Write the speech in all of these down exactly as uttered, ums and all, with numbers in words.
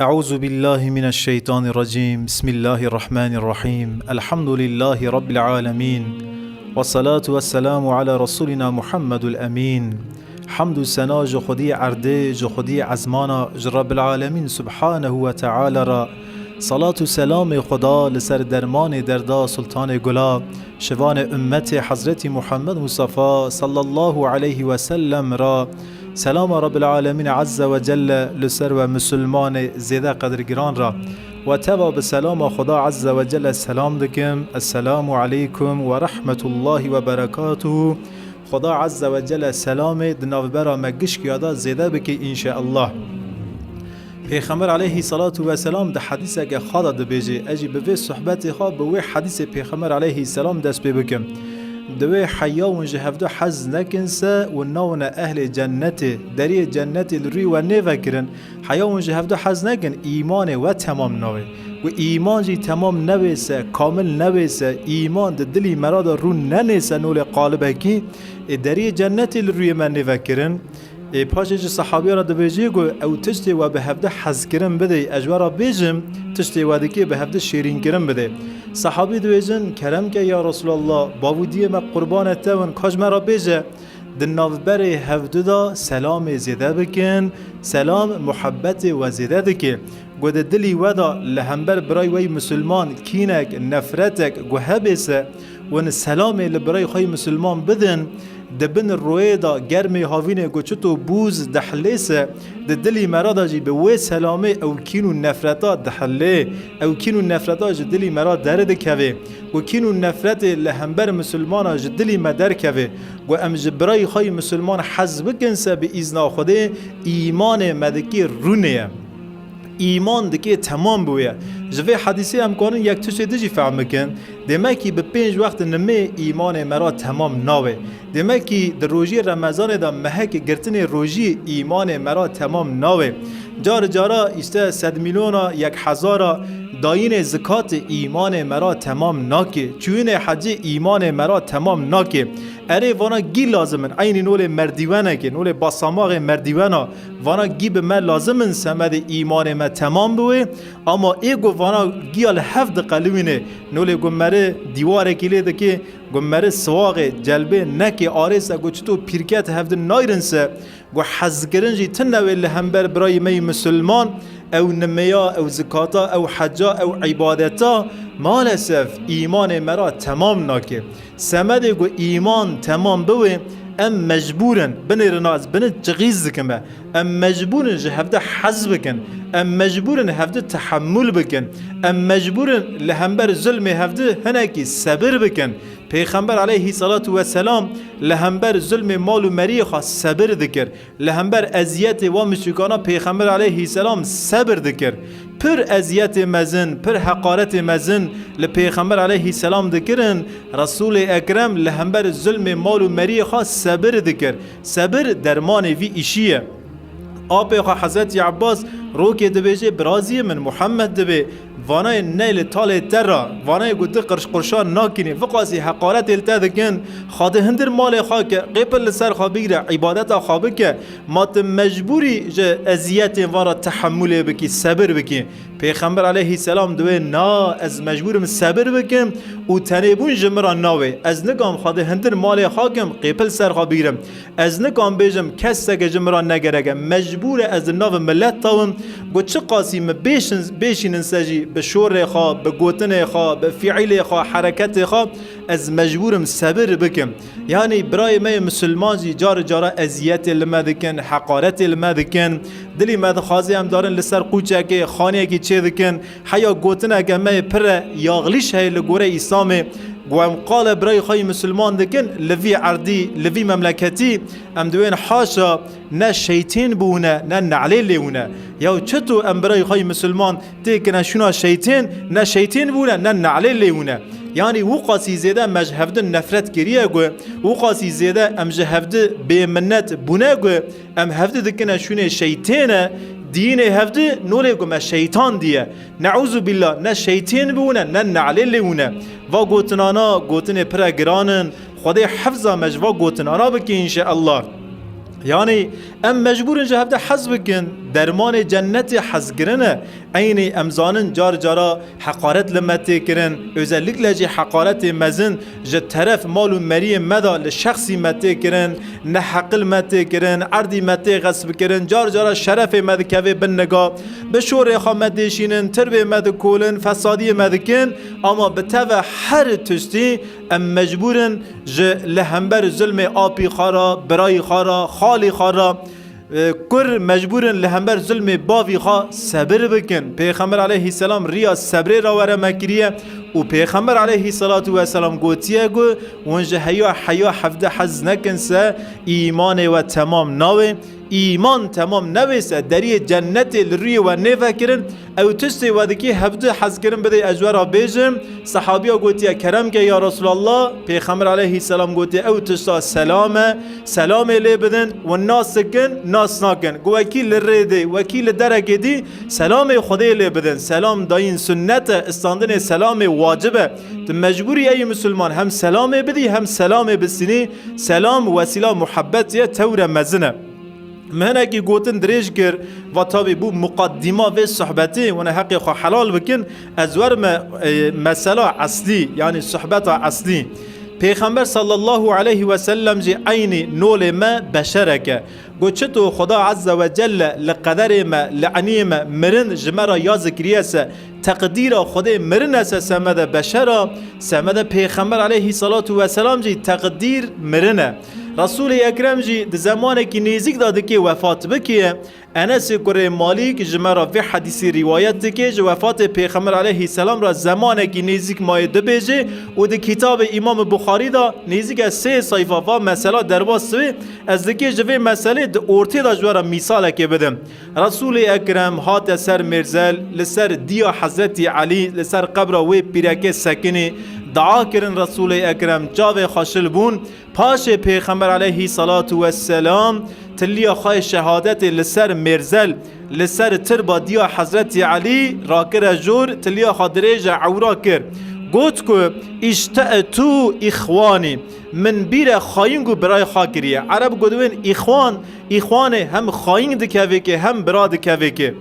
أعوذ بالله من الشيطان الرجيم. بسم الله الرحمن الرحيم. الحمد لله رب العالمين. والصلاة والسلام على رسولنا محمد الأمين. Hamd û sena ji Xwedî erdê, ji Xwedî ezmana, ji Rabbil Alemîn Subhanehu ve Teala re. Salat û selamê Xweda li ser dermanê derda Sultanê Gula, şivanê ummetê Hezretî Muhammed Mustafa sallallahu aleyhi ve sellem re. Selama Rabbil Alemîn Azze ve Celle li ser we misilmanê zêde qedirgiran re. We teva bi selama Xweda Azze ve Celle selam dikim. Esselamu aleykum ve rahmetullahi ve berekatuhu. Xweda Azze ve Celle selamê di navbera me gişkiya de zêde bike înşeallah. Pêxember aleyhî salatu ve selam di hedîseke xwe de dibêje, ez jî bi vê sohbetê xwe, bi wê hedîsê Pêxember aleyhî selam dest pê bikim. Di wê heya hûn ji hevdu hez nekin se, hûn nawine ehlê cennetê, deriyê cennetê li rûyê we nêvekirin. Heya hûn ji hevdu hez nekin, îmanê we temam nabe. Ku îman jî temam nebe se, kamil nebe se, îman di dilî me ra de rû nenê se nolê qalibekî, ê deriyê cennetê li rûyê me nêvekirin. Ê paşê ji sehabiya re dibêjê ku ew tiştê we bi hevdu hezkirin bidê, ez ji we re bêjim, tiştê we dikê bi hevdu şêrînkirin bidê. Sehabî dibêjin, kerem ke ya Resulallah, bav û diyê me qurbanê te bin, ka ji me re bêje. Di navberê hevdu de selamê zêde bikin, selam muhebbetê we zêde dike. Ku di dilî we de li hember birayê we yî misilman kînek, nefretek ku hebê se, hûn selamê li birayê xwe yî misilman bidin, di bin royê de germê havînê ku çito bûz dihilê se, di dilî me ra de jî bi wê selamê ew kîn û nefreta dihilê, ew kîn û nefreta ji dilî me ra derdikevê. Ku kîn û nefretê li hember misilmana ji dilî me derkeve. Ku em ji birayê xwe yî misilman hez bikin se bi îzna Xwedê, îmanê me dikê rûnê ye. Îman dikê temam bûye. Ji vê hedîsê em karin yek tiştê din jî fehm bikin. Demekî bi pênc wext nimê îmanê me ra temam nabe. Demekî di rojiyê Remezanê de mehekê girtinê rojiyê îmanê me ra temam nabe. Car cara îşte sedmîlyona, yek hezara dayînê zikatê îmanê me ra temam nake. Çûyînê hecê îmanê me ra temam nake. Erê, vana gî lazim in. Eynî nolê merdîwenekê, nolê basamaxê merdîwena, vana gî bi me lazim in, semedê îmanê me temam biwê. Ama ê ku vana giya li hev diqelibînê, nolê ku meri dîwarekî lê dikê, ku meri siwaxê, celbê nekê, arê se ku çito pîrket hevdin nayrin se, ku hezkirin jî tune wê li hember birayê me yî misilman, ew nimeya, ew zikata, ew heca, ew îbadeta, maalesef îmanê me ra temam nake. Semedê ku îman temam biwê, em mecbûr in, binêrin ez binin çixîz dikime. Em mecbûr in ji hevde hez bikin. Em mecbûr in hevde tehemûl bikin. Em mecbûr in li hember zulmê hevde hinekî sebir bikin. Pêxember aleyhî salatu weselam li hember zulmê mal û meriyê xwe sebir dikir. Li hember eziyetê wa muşrikana Pêxember aleyhî selam sebir dikir. Pir eziyetê mezin, pir heqaretê mezin li Pêxember aleyhî selam dikirin. Resûlê Ekrem li hember zulmê mal û meriyê xwe sebir dikir. Sebir dermanê vî îşî ye. Apê xwe Hezretî Ebbas rokê dibêje, biraziyê min Muhammed dibê, vanayê ney li talê te ra, vanayê ku tu qirş qirşan nakînî, viqasî heqaretê li te dikin, Xwedê hindir malê xwe ke, qêpil li ser xwe bigire, îbadeta xwe bike, ma tu mecbûrî ji eziyetên van re tehemûlê bikî, sebir bikî. Pêxember aleyhî selam diwê, na, ez mecbûr im sebir bikim û tenêbûn ji min re nawê. Ez nikam Xwedê hindir malê xwe kim, qêpil ser xwe bigrim. Ez nikam bêjim, keseke ji min re negerek e. Mecbûr e ez di nav milet de wim. Got, çiqasî min bêşin-, bêşînin se jî, bi şorê xwe, bi gotinê xwe, bi fiîlê xwe, hereketê xwe, ez mecbûr im sebir bikim. Yanî birayê me yê misilman jî car cara eziyetê li me dikin, heqaretê li me dikin. Dilî me dixwaze em darin li ser qûçekê, xaniyekî çê dikin. Heya gotineke me yê pir e, yaxlîş heye li goreyê Îslamê. Ku em qala birayê xwe yî misilman dikin, li vî erdî, li vî memleketî, em diwên haşa ne şeytên bûne, ne ne'lê lê wine. Yaw çito em birayê xwe yî misilman têkine şûna şeytên, ne şeytên bûne, ne ne'lê lê wine. Yanî wiqasî zêde me ji hevdin nefret kiriye ku, wiqasî zêde em ji hevdi bêminnet bûne ku, em hevdi dikine şûnê şeytêne, diyînê hevdi nolê ku me şeytan diye. Neûzubîllah, ne şeytên bûne, ne ne'lê lê wine. Va gotinana, gotinê pire giran in. Xwedê hefza me ji va gotinana bike înşeallah. Yanî em mecbûr in ji hevde hez bikin. Dermanê cennetê hezkirin e. Eynî em zanin car cara heqaret li me tê kirin. Özellikle jî heqaretê mezin ji teref mal û meriyê me de li şexsî me tê kirin, neheqil me tê kirin, erdî me tê xesb kirin, car cara şerefê me dikeve bin niga, bi şorê xwe me dêşînin, tirbê me dikolin, fesadiyê me dikin, ama bi teve her tiştî em mecbûr in ji li hember zulmê apî xwe re, birayî xwe re, xalî xwe re, e, kur mecbûr in li hember zulmê bavî xwe sebir bikin. Pêxember aleyhisselam riya sebrê re were me kiriye û Pêxember aleyhisselatu vesselam gotiye ku hûn ji heya heya hevde hez nekin se îmanê we temam nawê. Îman temam newê se deriyê cennetê li rûyê we nêve kirin. Ew tiştê we dikê hevdu hezkirin bidê ez we re bêjim. Sehabiya gotiye, kerem ke ya Resulallah. Pêxember aleyhisselam gotiye, ew tişta selam e. Selamê lê bidin, hûn nas dikin, nas nakin. Ku wekî li rê dê, wekî li derekê dî, selamê Xwedê lê bidin. Selam dayîn sunnet e, istandinê selamê wacib e. Tu mecbûrî ey misilman hem selamê bidî, hem selamê bistînî. Selam wesîla muhebbet ye, tewre mezin e. Min hinekî gotin dirêj kir, va tabî bû muqaddîma vê sohbetê, hûn ê heqê xwe helal bikin, ez werime, e, mesela eslî, yanî sohbeta eslî. Pêxember sallallahu aleyhi ve sellem jî eynî nolê me beşerek e. Got, çito Xuda Azze ve Celle li qederê me, li eniyê me mirin ji me re ya zikiriye se, teqdîra Xwedê mirin e se semede beşera, semede Pêxember aleyhissalatu vesselam jî teqdîr mirin e. Resûlê Ekrem jî di zemanekî nêzîk de dikê wefat bikê. Enesê kurê Malîk ji me re vê hedîsê rîwayet dike, ji wefatê Pêxember aleyhisselam re zemanekî nêzîk mayê dibêje û di kitabê Îmam Buxarî de nêzîke sê seyfa va mesela derbas dibe. Ez dikê ji vê meselê di ortê de ji we re mîsalekê bidim. Resûlê Ekrem hate ser mêrzel, li ser diya Hezretî Elî, li ser qebra wê pîrekê sekinî, dua kirin Resûlê Ekrem, çavê xwe şil bûn. Paşê Pêxember aleyhî salatu vesselam tiliya xwe yê şehadetê li ser mêrzel, li ser tirba diya Hezretî Elî rakire jor, tiliya xwe dirêje ewra kir. Got ku, "Îşte'tu îxwanî, min bîre xayîng û birayê xwe kiriye." Ereb got wên îxwan, îxwanê hem xayîng dikevê kê, hem bira dikevê kê.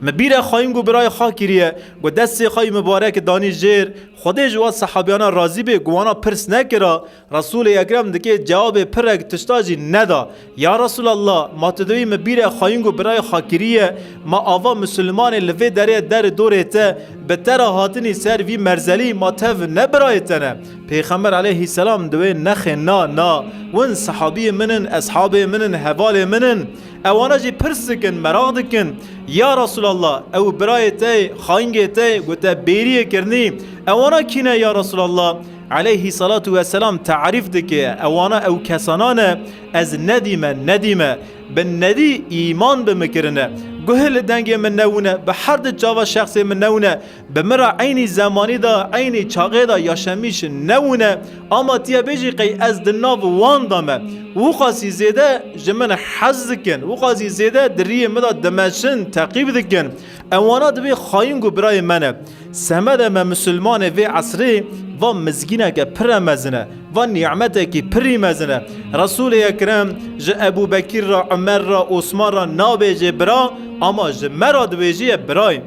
"Min bîre xayîng û birayê xwe kiriye." Got, destê xwe yî mibarek danî jêr, Xwedê ji wan sehabiyana razî bê, ku wana pirs nekira, Resûlê Ekrem dikê cewabê pirek tişta jî neda. Ya Resûlallah, ma tu dibî min bîre xayîng û birayê xwe kiriye, ma ava misilmanê li vê derê der dorê te, bi te re hatinî ser vî merzelî, ma tev ne birayê te ne? Pêxember aleyhîsselam diwê nexê na, na, win sehabiyê min in, eshabê min in, hevalê min in. Ewana jî pirs dikin, meraq dikin. Ya Resûlallah, ew birayê te, xayîngê te, gote bêriyê kirinî. Ewana kî ne ya Resûlallah? Aleyhî salatu vesselam tarîf dike, ewana ew kesana ne, ez nedîme, nedîme, bi nedî îman bi min kirine. Guh li dengê min newine, bi her di çava şexsê min newine, bi min re eynî zemanî de, eynî çaxê de yaşemîş newine, ama tiye bêjî qey ez di nav wan de me. Wixasî zêde ji min hez dikin, wixasî zêde di riyê min de dimeşin, teqîb dikin. Ewana dibê xayîng û birayê me ne. Semede me misilmanê vê esrê va mizgîneke pire mezin e, va nîmetekî pirî mezin e. Resûlê Ekrem ji Ebû Bekîr re, Umer re, Osman re nabêjê bira, ama ji me re dibêjiye birayê.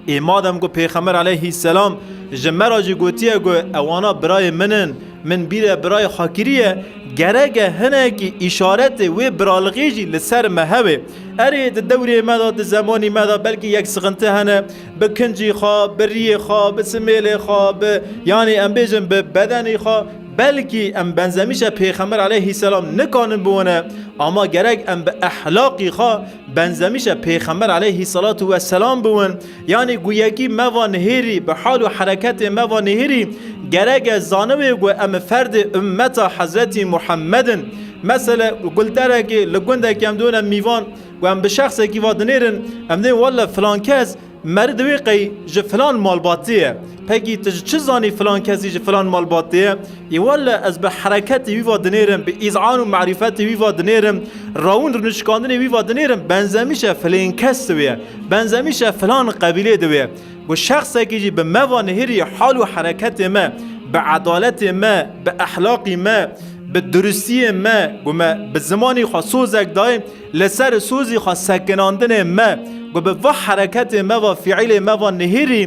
Ê madem ku Pêxember aleyhîsselam ji me re jî gotiye ku ewana birayê min in, min bîre birayê xwe kiriye, gerek e hinekî îşaretê wê biralixê jî li ser me hebe. Erê, di dewrê me de, di zemanî me de belkî yek sixinti hene, bi kincî xwe, bi riyê xwe, bi simêlê xwe, bi, yanî em bêjin bi bedenî xwe, belkî em benzemîşe Pêxember aleyhîsselam nikanin biwine, ama gerek em bi ehlaqî xwe benzemîşe Pêxember aleyhî salatu vesselam biwin. Yanî ku yekî me va nihêrî, bi hal û hereketê me va nihêrî, gerek e zanibe ku em ferdê ummeta Hezretî Muhammed in. Mesele, gulderekê, li gundekê em done mîvan, ku em bi şexsekî va dinêrin, em dê welle filan kes meri diwê qey ji filan malbatê ye. Pekî tu ji çi zanî filan kesî ji filan malbatê ye? Ê welle ez bi hereketê wî va dinêrim, bi îzan û marîfetê wî va dinêrim, rawin rûnişkandinê wî va dinêrim, benzemîşe filên kes diwê ye, benzemîşe filan qebîlê diwê ye. Ku şexsekî jî bi me va nihêrî hal û hereketê me, bi edaletê me, bi ehlaqî me, bi durustiyê me, ku me bi zimanî xwe sozek dayê, li ser sozî xwe sekinandinê me, ku bi va hereketê me va, fiîlê me va nihêrî,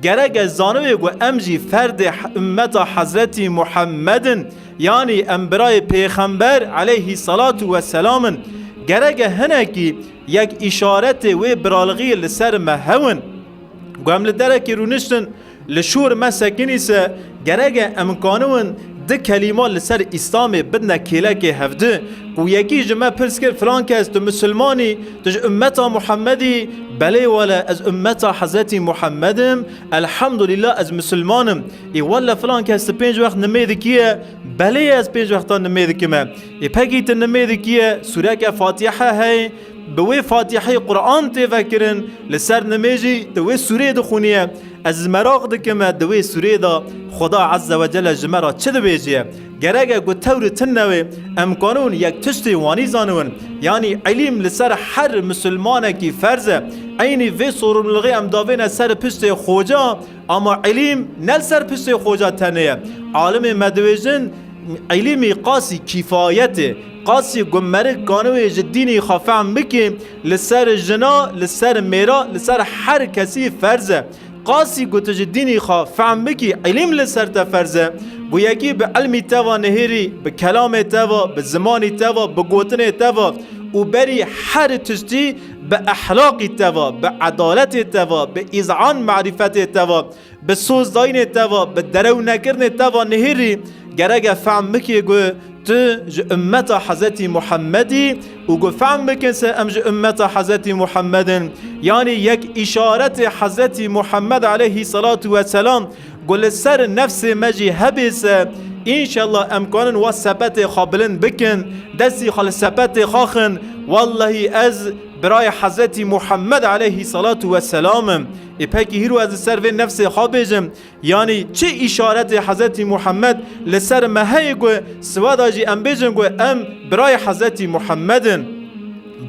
gerek e zanibê ku em jî ferdê he-, ummeta Hezretî Muhemmed in, yanî em birayê Pêxember aleyhî salatu we selam in. Gerek e hinekî yek îşaretê wê biralixiyê li ser me hewin. Ku em li derekê rûniştin, li şûr me sekinî se, gerek e em kanibin di kelîma li ser Îslamê bidine kêlekê hevdi. Ku yekî ji me pirs kir, filan kes, tu misilman î, tu ji ummeta Muhemmedî? Belê wele, ez ummeta Hezretî Muhemmed im, elhamdulîllah ez misilman im. Ê wele filan kes, tu pênc wext nimê dikî ye? Belê, ez pênc wexta nimê dikim e. Ê pekî tu nimê dikî ye, sûreke Fatîhe heye, bi wê Fatîheyê Quran tê vekirin, li ser nimê jî tu wê sûrê dixwînî ye. Ez meraq dikim e di wê sûrê de Xuda Azze ve Celle ji me re çi dibêjiye. Gerek e ku tewr tune wê em kanûn yek tiştê wanî zanibin. Yanî îlîm li ser her misilmanekî ferz e. Eynî vê sorumluluğê em davêne ser piştê xoca, ama îlîm ne li ser piştê xoca tenê ye. Alimê me dibêjin, îlîmî qasî kîfayet e. Qasî ku meriv kanibê ji dînî xwe fehm bikî, li ser jina, li ser mêra, li ser her kesî ferz e. Qasî ku tu ji dînî xwe fehm bikî, îlîm li ser te ferz e. Ku yekî bi ilmî te va nihêrî, bi kelamê te va, bi zimanî te va, bi gotinê te va û berî her tiştî bi ehlaqî te va, bi edaletê te va, bi îzan marîfetê te va, bi sozdayînê te va, bi derewnekirinê te va nihêrî, gerek e fehm bikî ku tu ji ummeta Hezretî Muhemmedî û ku fehm bikin se em ji ummeta Hezretî Muhemmed in. Yanî yek îşaretê Hezretî Muhemmed aleyhî salatu we selam ku li ser nefsê me jî hebê se, înşallah em kanin wa sepetê xwe bilind bikin, destî xwe li sepetê xwe xin, wellehî ez birayê Hezretî Muhemmed aleyhî salatu we selam im. Ê pekî hîro ez li ser vê nefsê xwe bêjim, yanî çi îşaretê Hezretî Muhemmed li ser me heye ku siweda jî em bêjin ku em birayê Hezretî Muhemmed in?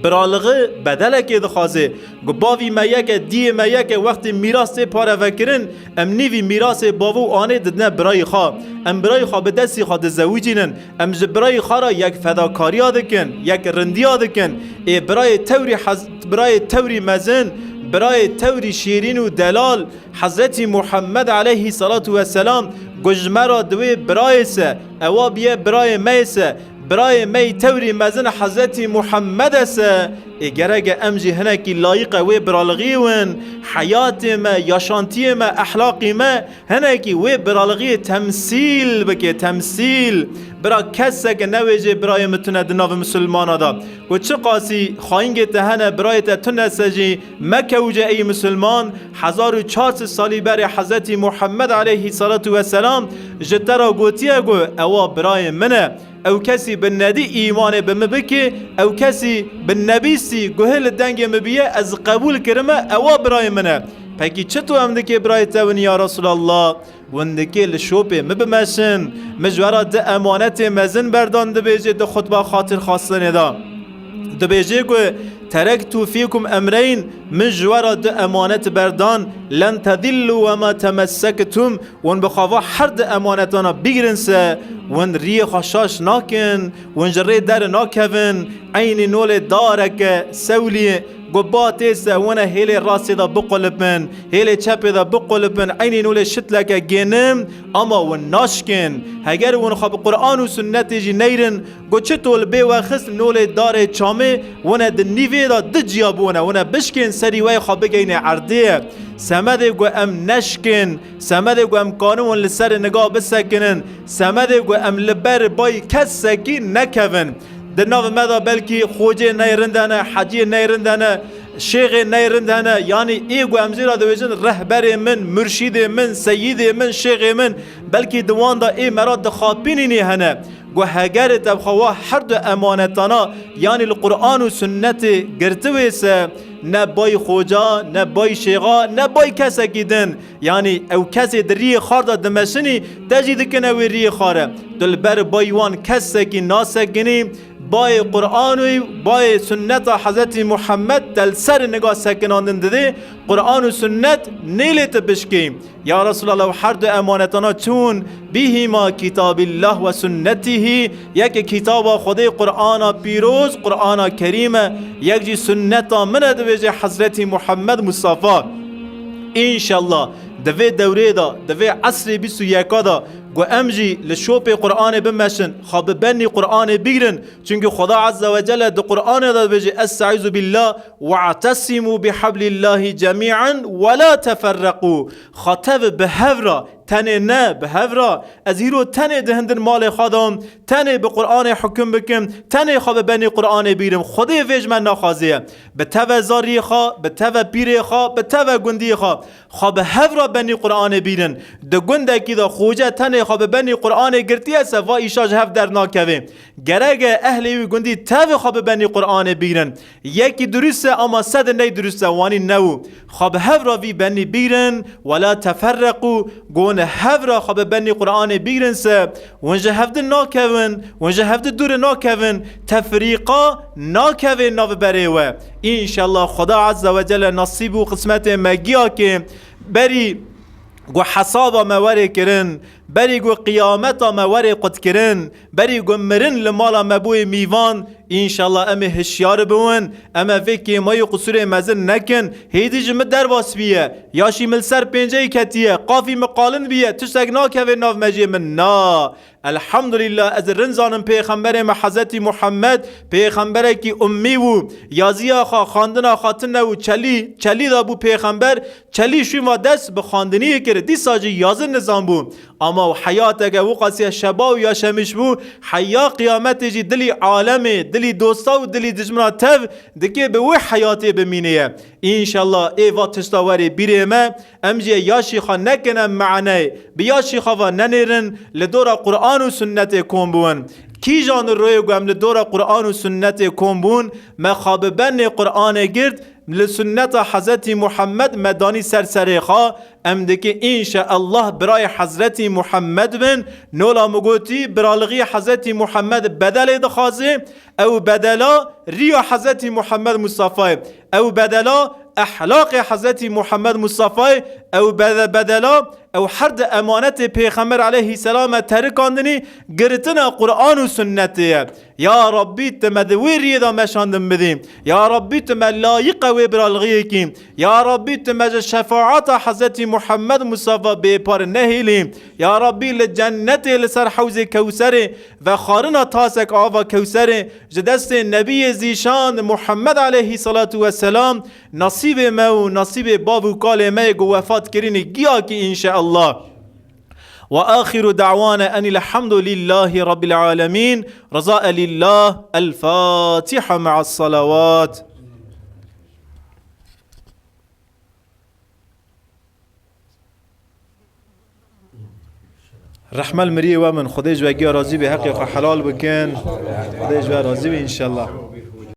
Biralixî bedelekê dixwaze. Ku bavî me yek e, diyê me yek e, wextê mîras tê parevekirin, em nîvî mîrasê bavû anê didine birayî xwe. Em birayî xwe bi destî xwe dizewicînin. Em ji birayî xwe re yek fedakariya dikin, yek rindiya dikin. Ê birayê tewrî hez-, birayê tewrî mezin, birayê tewrî şêrîn û delal, Hezretî Muhammed aleyhî salatu we selam ku ji me re di wê birayê se, ewa biye birayê me yê se, birayê me yî tewrî mezin Hezretî Muhammed e se, ê gerek e em jî hinekî layîqe wê biralixî win, heyatê me, yaşantiyê me, ehlaqî me, hinekî wê biralixiyê temsîl bike, temsîl. Bira keseke newêjê birayê min tune di nav misilmana de. Ku çiqasî xayîngê te hene, birayê te tune se jî mekewce ey misilman, hezar û çar sed salî berê Hezretî Muhammed aleyhî salatu we selam ji te re gotiye ku ewa birayê min e. Ew kesî bi nedî îmanê bi min bikê, ew kesî bi nebîstî guhê li dengê min biye, ez qebûl kirime, ewa birayê min e. Pekî çito em dikê birayê te win ya Resulallah? Win dikê li şopê min bimeşin, min ji we re di emanetê mezin berdan, dibêjê di xutba xatirxwestinê de. Dibêjê ku, "Terektu fîkum emreyn", min ji we re du emanet berdan, "len tedillu we ma temessektum", win bi xwe va her du emanetana bigrin se, win riyê xwe şaş nakin, win ji rê dernakevin, eynî nolê dareke sewlî, ku ba tê se, wine hêlê rastê de biqulipin, hêlê çepê de biqulipin, eynî nolê şitleke gênim, ama win naşkin. Heger win xwe bi Quran û sunnetê jî neyrin, Go çito li bê we xist nolê darê çamê, wine di nîvê de du ciya bûne, wine bişkên serî we xwe bigeyne erdê. Semedê go em neşkin, semedê go em kanibin li ser niga bisekinin, semedê go em li ber bay kesekî nekevin. Di nav me de belkî xocê ney rind hene, heciyê ney rind hene, şêxê ney rind hene, yanî ê go em jê re dibêjin rehberê min, murşîdê min, seyîdê min, şêxê min, belkî di wan de ê me re dixapînînî hene. Go heger te bi xwe wa her du emanetana, yanî li Quran û sunnetê girtiwê se, ne bay xoca, ne bay şêxa, ne bay kesekî din. Yanî ew kesê di riyê xar de dimeşinî, te jî dikine wê riyê xar e. Tu li ber bay wan kesekî nasekinî, Bayê Qur'an û bayê sunneta Hezretî Muhammed te li ser niga sekinandin didê, Qur'an û sunnet nêlê tu bişkî. Ya Resulallah, her du emanetana çûn, bihîma kitabillah ve sunnetihî, yek kitaba Xwedê Qur'ana pîroz, Qur'ana kerîm e, yek jî sunneta min e, dibêje Hezretî Muhammed Mustafa. Înşallah, di vê dewrê de, di vê esrê bîst û yeka de, ku em jî li şopê Qur'anê bimeşin, xwe bi benî Qur'anê bigrin, çimkî Xweda Azze ve Celle di Qur'anê de dibêje, "Estaizu billah, ve'tesimû bihablillahi cemî'an ve la teferreqû." Xwe tev bi hev re, tenê ne, bi hev re. Ez hîro tenê di hindin malê xwe de im, tenê bi Qur'anê hukum bikim, tenê xwe bi benî Qur'anê bîrim. Xwedê vê ji me naxwaziye. Bi teve zariyê xwe, bi teve pîrê xwe, bi teve gundiyê xwe. Xwe bi hev re benî Qur'anê bîrin. Di gundekî de xoce tenê xwe bi benî Qur'anê girtiye se, va îşa ji hev dernakeve. Gerek e ehlê wî gundî tevê xwe bi benî Qur'anê bîrin. Yekî durust e, ama sed ney durust e, wanî ne wû. Xwe bi hev re vî benî bîrin, wela teferreqû, gon hev re xwe bi benî Qur'anê bîrin se, hûn ji hevdi nakevin, hûn ji hevdi dûre nakevin, tefrîqa nakeve nav berê we. Înşallah Xweda Azze ve Celle nasîb û qismetê me giya ke berî ku hesaba me were kirin, berî ku qiyameta me were qutkirin, berî ku mirin li mala me bûye mîvan, înşallah em ê hişyar biwin, em ê vê kêmayî û qisûrê mezin nekin. Hêdî ji min derbas biye, ya jî min li ser pênceyê ketiye, qafî min qalin biye, tiştek nakeve nav mejê min. Na. Elhamdulillah, ez rind zanim pêxemberê me Hezretî Muhammed pêxemberekî ummî bû. Yaziya xwe, xandina xwe tune û çelî, çelî de bû pêxember, çelî şûn va dest bi xandiniyê kir. Dîsa jî yazin nizan bû. Ama û heyateke wî qasiya şeba û yaşemiş bû, heya qiyametê jî dilî alemê, dilî dosta û dilî dijmina tev dike bi wê heyatê bimîne ye. Înşallah ê va tişta werê bîrê me, em jî ya şîxa nekin em me'ney, bi ya şîxa va nenêrin, li dora Qur'an û sunnetê kom bûn. Kîjan royê ku em li dora Qur'an û sunnetê kom bûn, me xwe bi benê Qur'anê girt, li sunneta Hezretî Muhammed me danî ser serê xwe, em dike înşallah birayê Hezretî Muhammed bin. Nola min gotî, biralixî Hezretî Muhammed bedelê dixwaze, ew bedela riya Hezretî Muhammed Mustafa ye. Ew bedela ehlaqê Hezretî Muhammed Mustafa ye. Ew bede-, bedela ew her di emanetê Pêxember aleyhisselam e terikandinî, giritina Qur'an û sunnetê ye. Ya Rabbî, tu me di wê riyê de meşandin bidî. Ya Rabbî, tu me layiqa wê biralixiyê kî. Ya Rabbî, tu me ji şefaata Hezretî Muhammed Mustafa bêpar nehêlî. Ya Rabbî, li cennetê li ser hewzê Kewserê vexwarina tasek ava Kewserê ji destê Nebiyê Zîşan Muhammed aleyhissalatu vesselam nasîbê me û nasîbê bav û kalê me yê ku wefat kirînî giya kî înşeallah. Ve axiru da'wana enil hamdu lillahi rabbil alemin. Rıza elillah. El Fatiha ma'as salawat. Rehmel miriyê we min, Xwedê ji we giya razî be, heqê xwe helal bikin. Xwedê ji we razî be înşallah.